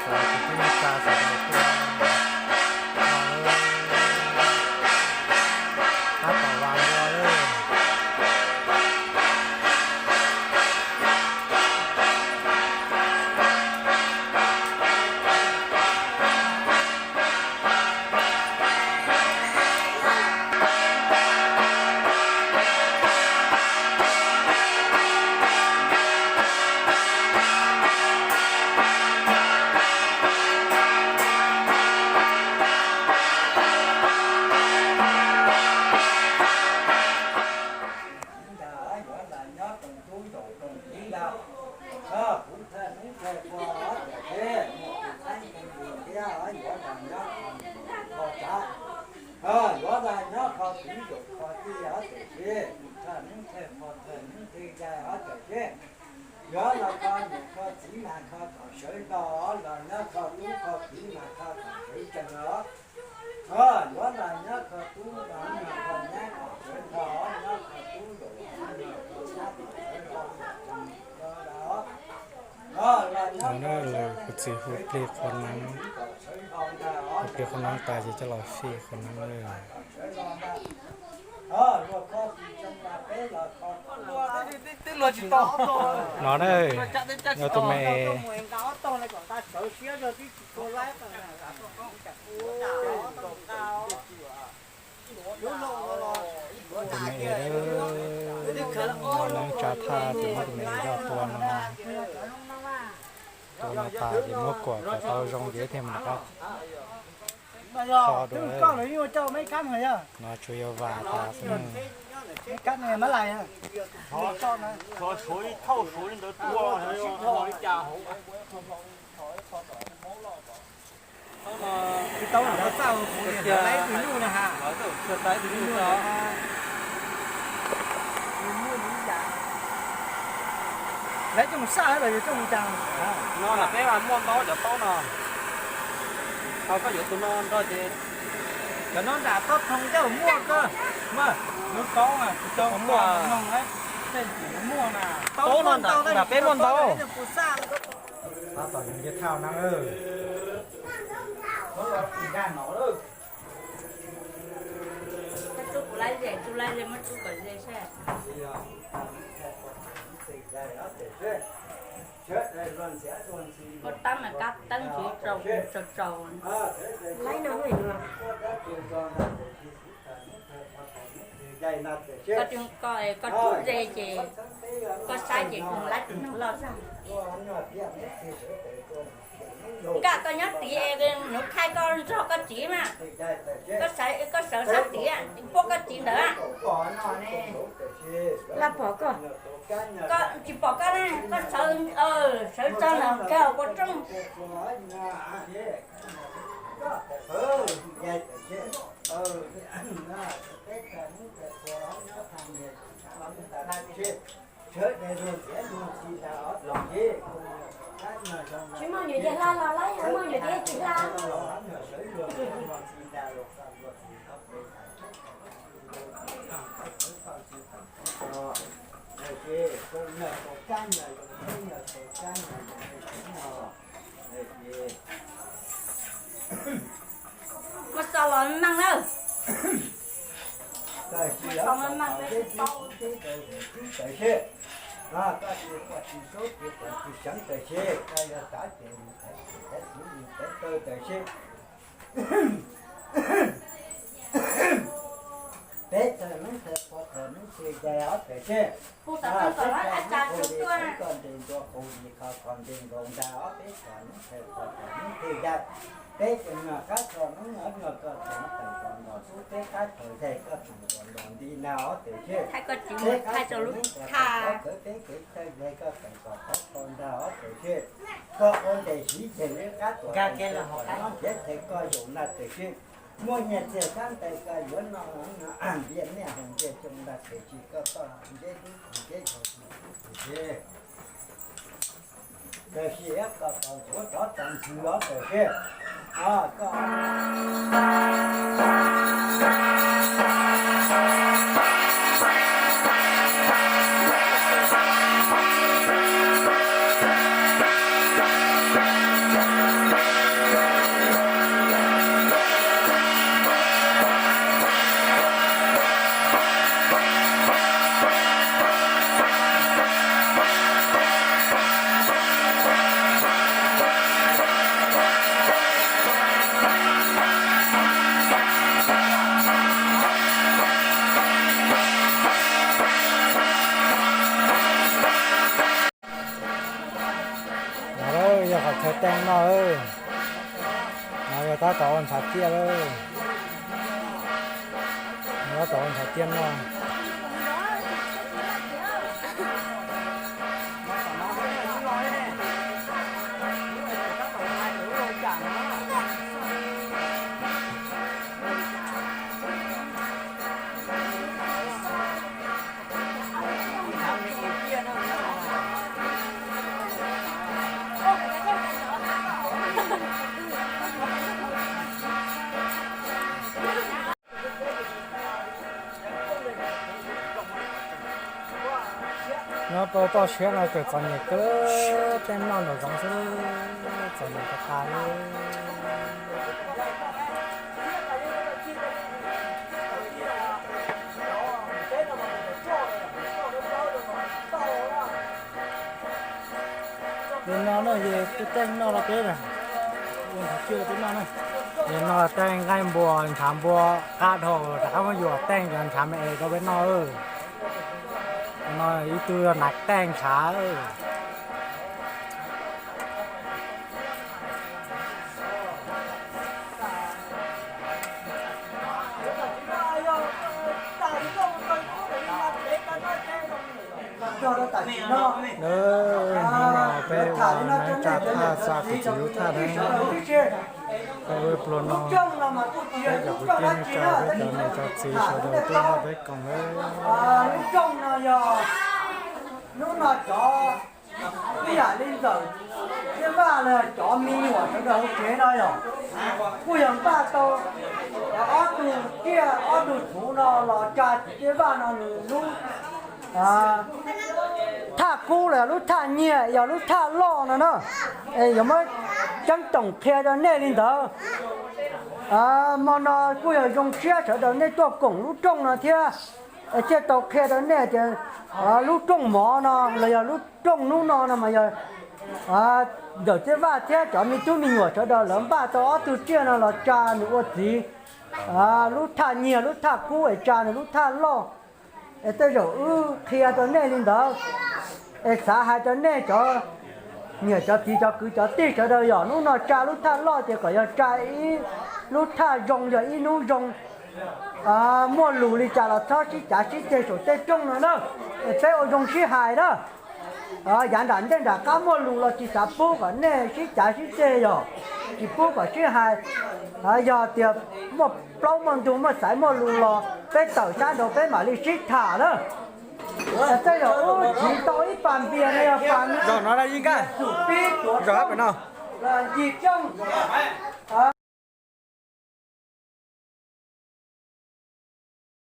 Tsoom kwv tij neej tsa sawv daws tuaj no, tab tom vas npua lawm. Ntag, yuav los nyob koom tub ntaus koom kiv ntag. Kuv thawj hnub thawj hmo ob tawm seb, muaj tus txheeb tus ywg thiab yuav los nyob kho tsav. Yuav los nyob kho kwv ncaus kho tij ob tawm seb, thawj hnub thawj hmo thawj hnub thawj yaig ob tawm seb, yuav los kho niam kho txiv mas kho kom sawv nto, los nyob kho tub kho kiv mas kho kom sawv tsees os. Yuav los nyob kho tub los kho nyab kom sawv nto, nyob kho tub los kho nyab kom sawv nto. Kuv txiv hu plig qhua neeb, hu plig qhua neeb tas ces coj los fij qhua neeb lawm. No na, yog tus me Tus me es, neeb tsa thaj ces muab tus me es coj tua no. Tua no tas ces muab kuam kom tau zoo ces thiaj mus rov qab kho dua. No tsuas yog vam tas xwb. Lawv coj mus saj los yog coj mus cas? No na peb mas muaj ntau cov taub no. Tau koj yuav tus no nrog ces cov no nram toj thoo coj muaj koj. Mas lub taub mas tsis tau muaj noog, tej tsis muaj na. Taub no nram peb muaj ntau. Tab tom yog nce thaj na. Ua tab mas kab teeb tsis tsaus tsaus tsaus. Koj, koj rub ze ces koj saib ces laib tus noog loj zog. Nkaj koj nyob tid, nuv thaij koj nrog koj txiv mas. Koj sawv sab tid, puab koj txiv ntawd. Laj pom koj. Koj tsis pom koj ne, koj sawv, sawv txog ntawm kawg puas tsooj. Tsis muaj nyuam ces hla los lawm, muaj nyuam ces tsis hla. Muab tso los neej na. Muab tso los neej peb tsis paub. Peb tawg neeb tawg pov tawg neeb tawg cai ob tawg seb. Hu tawm tawg kom lawv ua cas tsuas tuaj. Koj ntes ntua qus li kho kho ntes nkaus ntag ob peb tawg neeb tawg pov tawg neeb tawg cai. Peb tawg nyuag qab txog neeb ob nyuag koj tawg neeb tawg pov nkaus xub peb qab txog cai koj tawg nkaus nkaus nti ntag ob tawg seb. Peb qab txog neeb tawg pov kawg peb kev tawg cai koj tawg kom qhov kho ntag ob tawg seb. Koj ua ntes siv ceg lub qab txog ntiav teg koj zaum ntag tawg seb. Muaj nyiaj txiag sab ntais koj yuav noj ntiaj niaj haus ntiaj xyoo ntag tawg seb koj toj ntiab dub ntiab zaug tawg seb. Tab sis koj tau ntxuav rov tau ntxwv los tawm seb. Koj No yog tab tom ua ntshav tiaj lawm. Tab tom ua ntshav tiaj no. Nyob rau toj siab no kawg txom nyem kawg, tej noj nraum zoov xwb, txom nyem tas tas li. Li no na, yog tej teej noj no peb na, ua ntshav tiaj rau peb noj na. Li no teej nqaij npua, ntshav npua qab dhau, rov qab muab yuam teej cov ntshav me es rau peb noj. No ib tug yog hnav teej ntshav. Hnub no peb ua neeb tsa thaj xa kwv tsis lub thaj na. Peb ua pluag no, peb cov kwv tij neej tsa, peb cov niam cov txiv sawv daws tuaj noj peb koom na. Lub rooj no yog, hnub no cov ib yam li ntxawm Txiaj Vaj los cov me nyuam sawv daws hauv tsev no yog kuj yog npaj tau ob tug tsiaj ob tug txhuv no los tsa Txiaj Vaj no nws lub thaj kub los yog lub thaj nyiag, yog lub thaj loj no na. Es yuav muab ceeb toom qhia rau nej li ntawd. Hmo no kuj yog zoo siab sawv daws nej tuaj koom lub rooj no thiab, es thiaj tau qhia rau nej tias lub rooj mov no los yog lub rooj hnub no no mas yog ntxawm Txiaj Vaj thiab cov me tub me nyuam sawv daws lawv npaj tau ob tug tsiaj no los tsa nws ua txiv lub thaj nyiag lub thaj kub es tsa nws lub thaj loj. Es tej zaum wb qhia rau nej li ntawd, es xav hais rau nej cov niam cov txiv cov kwv cov tij sawv daws yog hnub no tsa lub thaj loj ces kom yog tsa ib lub thaj zoo, yog ib hnub zoo. Muaj lus li cas los txhob sib cav sib ceg saum tej rooj no na, es peb ua zoo sib hais na. Yav nram ntej nram qab muaj lus los tsis xav pub kom nej sib cav sib ceg, yog tsis pub kom sib hais. Yog tias muaj plaub muaj ntug muaj xaiv muaj lus los peb tawm sab nraud peb mam li sib tham na. Tej zaum wb txiv tau ib pas npias no yog pas no, pib tuav rooj, ncig rooj.